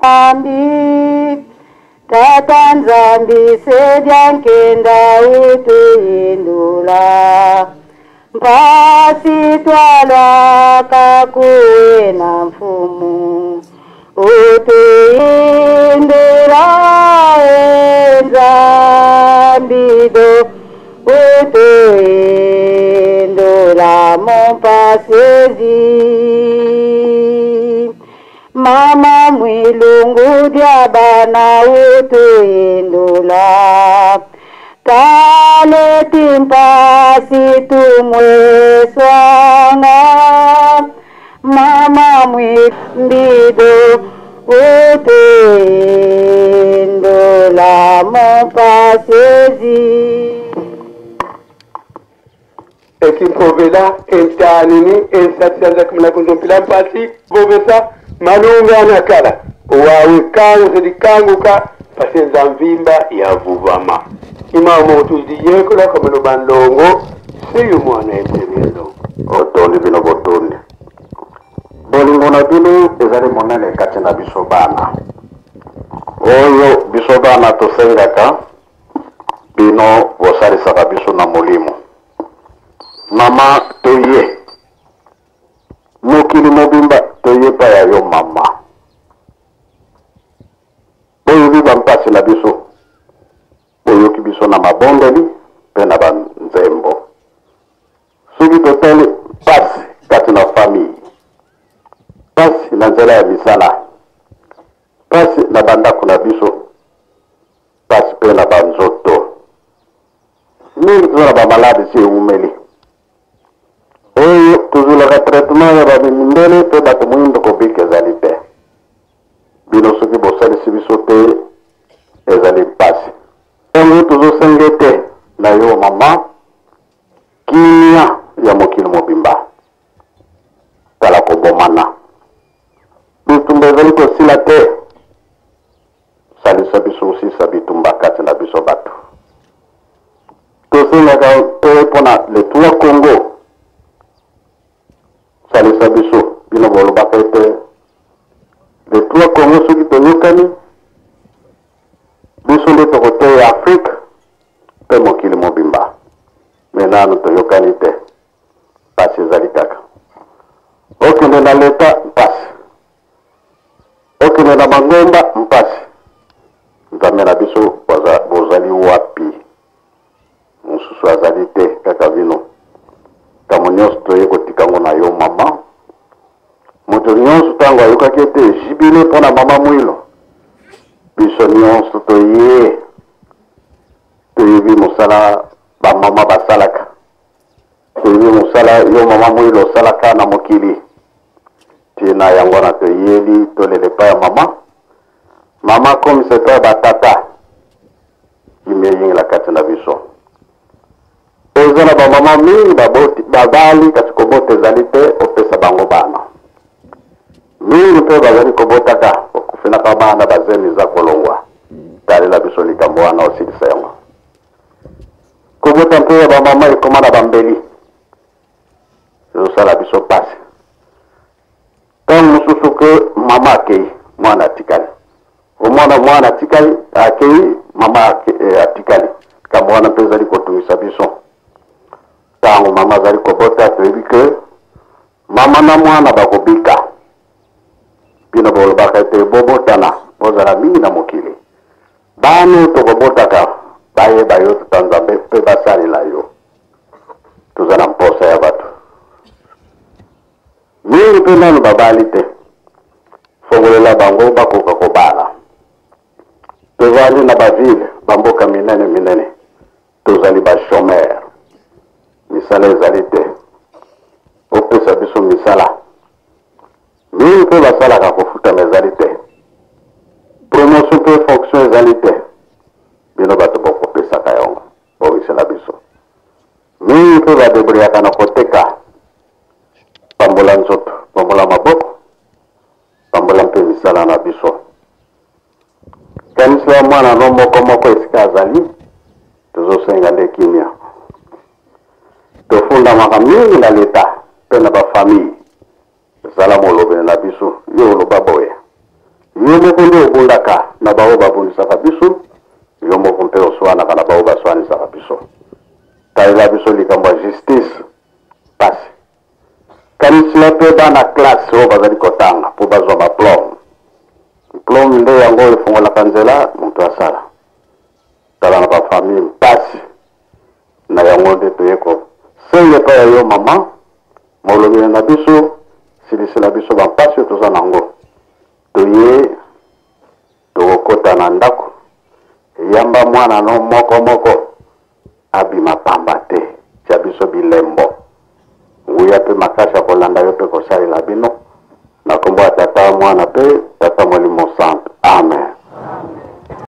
Nzambi, Tata Nzambi sedia nkenda utuyindula mpasi twalwaka kuwe na mfumu utuyindula e Nzambi do utuyindula mompasezi. Mama mwilungu dia bana utuyindula kale timpasi tumweswanga mama mwimbido utuyindula mompasezi. Ekimpovela entanini ensatianza kumna mpasi vovesa malunga anakala wawe kangu sedikanguka pasenza mvimba ya vuvama imamo tuziyekola kamano bandongo siyo mwana etemelo. Otondi bino botondi bolingo na bino ezali monene kati na biso bana oyo biso bana tosengaka bino bosalisaka biso na molimo. Mama toye mokili mobimba toyepa ya yo mama boyebi bampasi na biso boyoki biso na mabondeli mpe na banzembo. Soki totali mpasi kati na famille, mpasi na nzela ya misala, mpasi na bandako na biso, mpasi mpe na banzoto mingi toza na bamaladi si ewumeli oyo tozwelaka traitement ya bamindele mpe bato moyindo kobika ezali te. Bino soki bosalisi biso te ezali mpasi. Yango tozosenga ete na yo mama kimia ya mokili mobimba tala kobomana bitumba ezali kosila te. Salisa biso osisa bitumba kati na biso bato. Tosengaka mpe mpona le trois Congo salisa biso bino bolobaka ete le trois Congo soki toyokani biso nde tokoteya Afrique mpe mokili mobimba. Me nanu toyokani te, mpasi ezali kaka. Okende na leta mpasi, okende na mangomba mpasi. Nzambe na biso bozali wapi? Mosusu azali te kaka bino. Ntango nyonso toye kotika ngo na yo mama. Moto nyonso ntango ayokaki ete jibile mpona mama Mwilo, biso nyonso toye toyebi mosala bamama basalaka, toyebi mosala yo mama Mwilo osalaka na mokili. Tina yango na toyeli tolela epai ya mama. Mama komisa epai ya batata kimia eyingela kati na biso. Eza na bamama mingi babali kasi kobota ezali te, opesa bango bana mingi mpe bazali kobotaka kokufelaka bana bazemi eza kolongwa. Talela biso likambo wana osilisa yango. Kobota mpe ya bamama ekoma na bambeli ezosala biso pasi. Ntango mosusu ke mama akei mwana atikali, omwana mwana atikali akei mama atikali. Likambo wana mpe ezali kotungisa biso. Ntango mama azali kobota toyebi ke mama na mwana bakobika. Bino bolobaka ete bobotana bozala mingi na mokili, bana tokobotaka bayeba yo tata Nzambe mpe basalela yo. Toza na mposa ya bato mingi mpe nanu babali te, fongolela bango bakoka kobala. Tozali na bavile bamboka minene minene, tozali bachômeur, misala ezali te. Opesa biso misala mingi mpe basalaka kofutama ezali te, promotion mpe fonction ezali te. Bino bato bokopesaka yango, bongisela biso mingi mpe badebriyaka na koteka. Pambola nzoto, pambola maboko, pambola mpe misala na biso. Kanisela mwana no moko moko esika azali, tozosenga nde kimia. Tofundamaka mingi na leta mpe na bafamille. Zala molobeli na biso, yo oloba boye. Yo moko nde obundaka na baoyo babundisaka biso, yo moko mpe oswanaka na baoyo baswanisaka biso. Talela biso likambo ya justice, pasi. Kanisela mpe bana classe oyo bazali kotanga mpo bazwa baplome. Diplome nde yango efungolaka nzela moto asala. Tala na bafamille mpasi na yango nde toye kosenga epai ya yo mama molobeli na biso, silisela biso bampasi oyo toza na yango. Toye tokokota na ndako, yamba mwana no moko moko abima pamba te, tia biso bilembo, nguya mpe makasi ya kolanda yo mpe kosalela bino na kombo ya Tata, Mwana mpe.